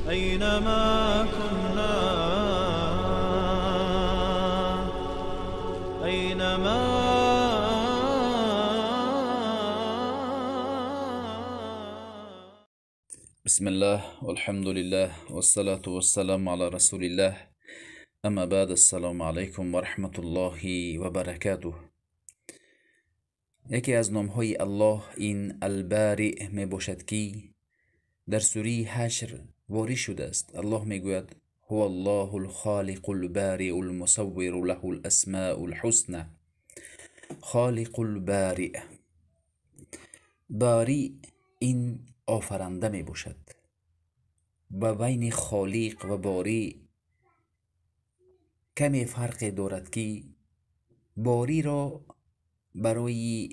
أينما كنا، أينما. بسم الله والحمد لله والصلاة والسلام على رسول الله، أما بعد، السلام علیکم و رحمت الله و برکاته. یکی از نامهای الله این البارئ می باشد که در سوره حشر وارد شده است. الله می گوید هو الله الخالق البارئ المصور له الاسماء الحسنى. خالق البارئ، باری این آفرنده می باشد. و بین خالق و باری کمی فرق دارد که باری را برای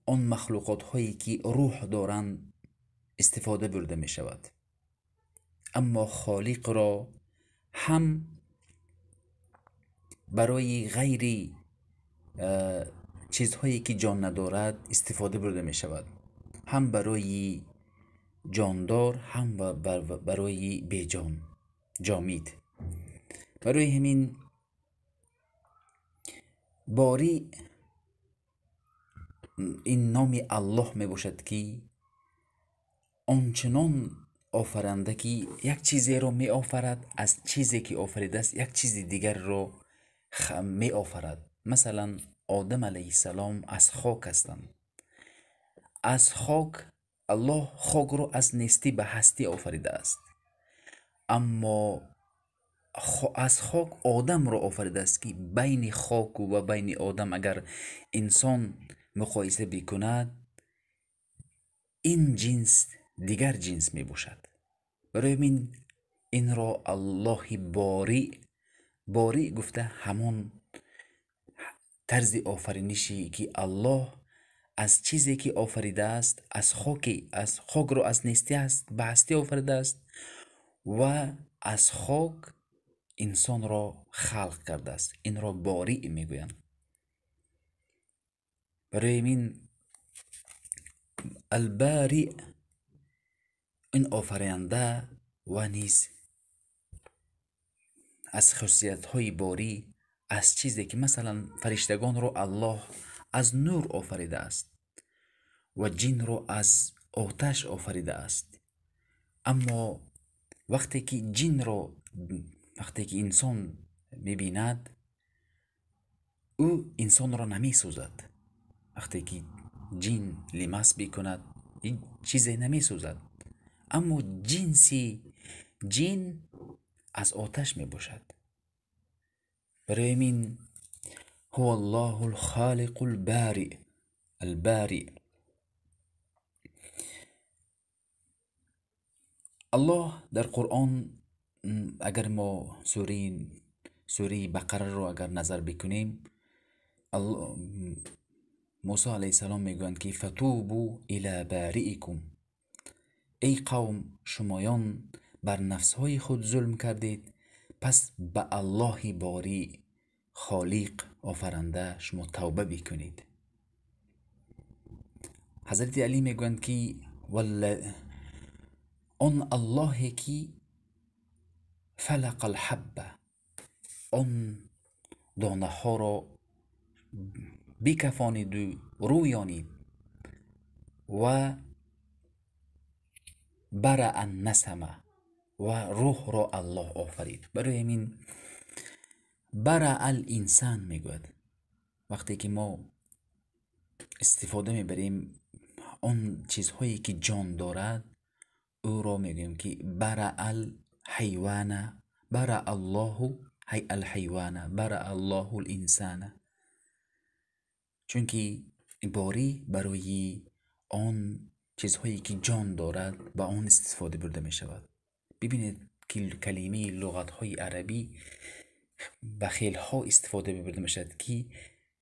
آن مخلوقات هایی که روح دارند استفاده برده می شود، اما خالق را هم برای غیر چیزهایی که جان ندارد استفاده برده می شود، هم برای جاندار هم برای بی جان جامد. برای همین باری این نام الله می باشد که آنچنان آفرنده که یک چیزی را می آفرد، از چیزی که آفریده است یک چیز دیگر را می آفرد. مثلا آدم علیه السلام از خاک هستند. از خاک الله خاک را از نیستی به هستی آفریده است، اما از خاک آدم را آفریده است که بین خاک و بین آدم اگر انسان مقایسه بکند این جنس دیگر جنس می باشد. برای من این را الله باری، باری گفته همان طرز آفرینشی که الله از چیزی که آفریده است، از خاک، از خاک را از نیستی است به هستی آفریده است و از خاک انسان را خلق کرده است. این را باری میگویند. برای من الباری این آفریننده و نیز از خصوصیت های باری از چیزی که مثلا فرشتگان را الله از نور آفریده است و جن را از آتش آفریده است، اما وقتی که جن را، وقتی که انسان میبیند او انسان را نمیسوزد. وقتی که جن لمس بکند چیزی نمیسوزد، اما جنسی جن از آتش میباشد. برای من هو الله الخالق البارئ، البارئ. الله در قرآن اگر ما سوره بقره رو اگر نظر بکنیم، موسی علیه السلام میگویند که فتوبوا الی بارئکم، ای قوم شمایان بر نفسهای خود ظلم کردید، پس به الله باری خالق آفرنده شما توبه بکنید. حضرت علی میگویند که آن الله که فلق الحبه، آن دانه ها را بکفانید و رویانید و برأ النسمه و روح را الله آفرید. برای همین برأ الانسان میگوید. وقتی که ما استفاده میبریم آن چیزهایی که جان دارد او را میگوییم که برأ الحیوان، برأ الله الحیوان، برأ الله الانسان. چون که باری برای آن چیزهایی که جان دارد با آن استفاده برده می شود. ببینید که کلمه لغت های عربی به خیلی ها استفاده برده می شود که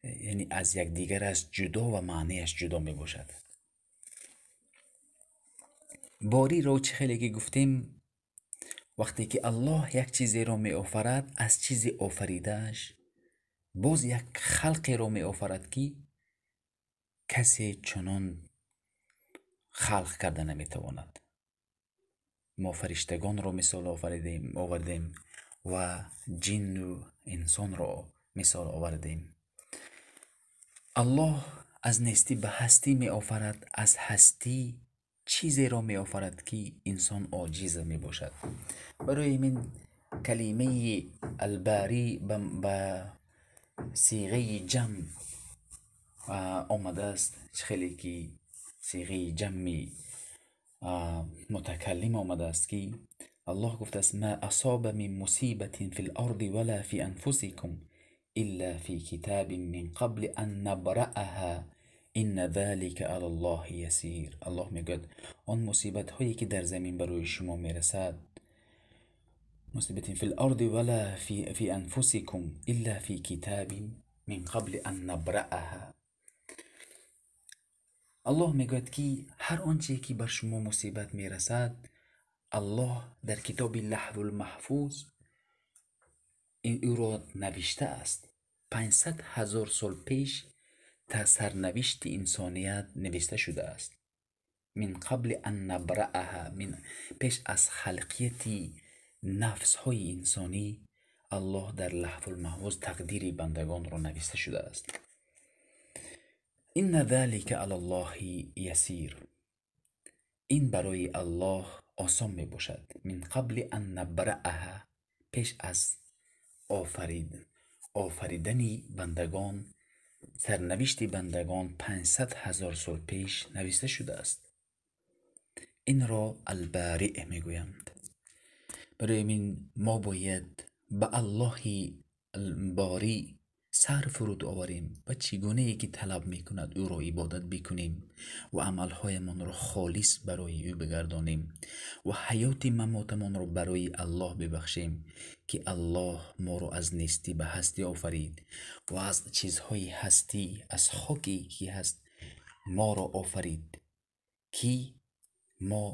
یعنی از یک دیگر از جدا و معنیش جدا می باشد. باری را چه خیلی که گفتیم، وقتی که الله یک چیزی را می آفرد از چیزی آفریدهش باز یک خلقی را می آفرد که کسی چنان خلق کرده نمیتواند. Мо фариштагонро мисол овардем ва ҷинну инсонро мисол овардем. Аллоҳ аз нестӣ ба ҳастӣ меофарад, аз ҳастӣ чизеро меофарад, ки инсон оҷиза мебошад. Барои ин калимаи Албарӣ ба сиғаи ҷамъ омадааст, хеле ки сиғаи ҷамъи мутакаллим омадааст, ки Аллоҳ гуфтааст: ма асоба мин мусибатин фил арди вала фи анфусикум илла фи китабин мин қабли ан набраъаҳа инна залика алаллоҳи ясир. Аллоҳ мегӯяд: он мусибатҳое ки дар замин барои шумо мерасад, мусибатин фил арди вала фи анфусикум илла фи китабин мин қабли ан набраъаҳа. Аллоҳ мегӯяд, ки ҳар он чизе ки бар шумо мусибат мерасад, Аллоҳ дар китоби Лаҳвул Маҳфуз ӯро навиштааст. 500 ҳазор сол пеш та сарнавишти инсоният навишта шудааст. Мин қабли ан набраъаҳа, пеш аз халқияти нафсҳои инсонӣ Аллоҳ дар Лаҳвул Маҳфуз тақдири бандагонро навишта шудааст. Инна залика алаллоҳи ясир. Ин барои Аллоҳ осон мебошад. Мин қабли ан набраъаҳа, пеш аз офаридани бандагон, сарнавишти бандагон 500 ҳазор сол пеш навишта шудааст. Инро Албариъ мегӯянд. Барои ин мо бояд ба Аллоҳи Борӣ сар фуруд оварем ва чӣ гунае ки талаб мекунад ӯро ибодат бикунем ва амалҳоямонро холис барои ӯ бигардонем ва ҳаёти мамотамонро барои Аллоҳ бибахшем, ки Аллоҳ моро аз нестӣ ба ҳастӣ офарид ва аз чизҳои ҳастӣ, аз хоке ки ҳаст моро офарид, ки мо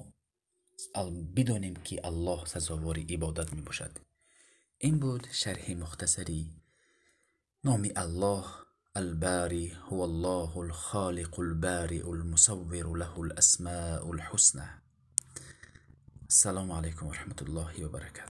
бидонем ки Аллоҳ сазовори ибодат мебошад. Ин буд шарҳи мухтасари номи Аллоҳ Албарӣ. Ҳуваллоҳул холиқул бариул мусаввиру лаҳул асмаул ҳусна. Ассалому алайкум ва раҳматуллоҳи ва баракатуҳ.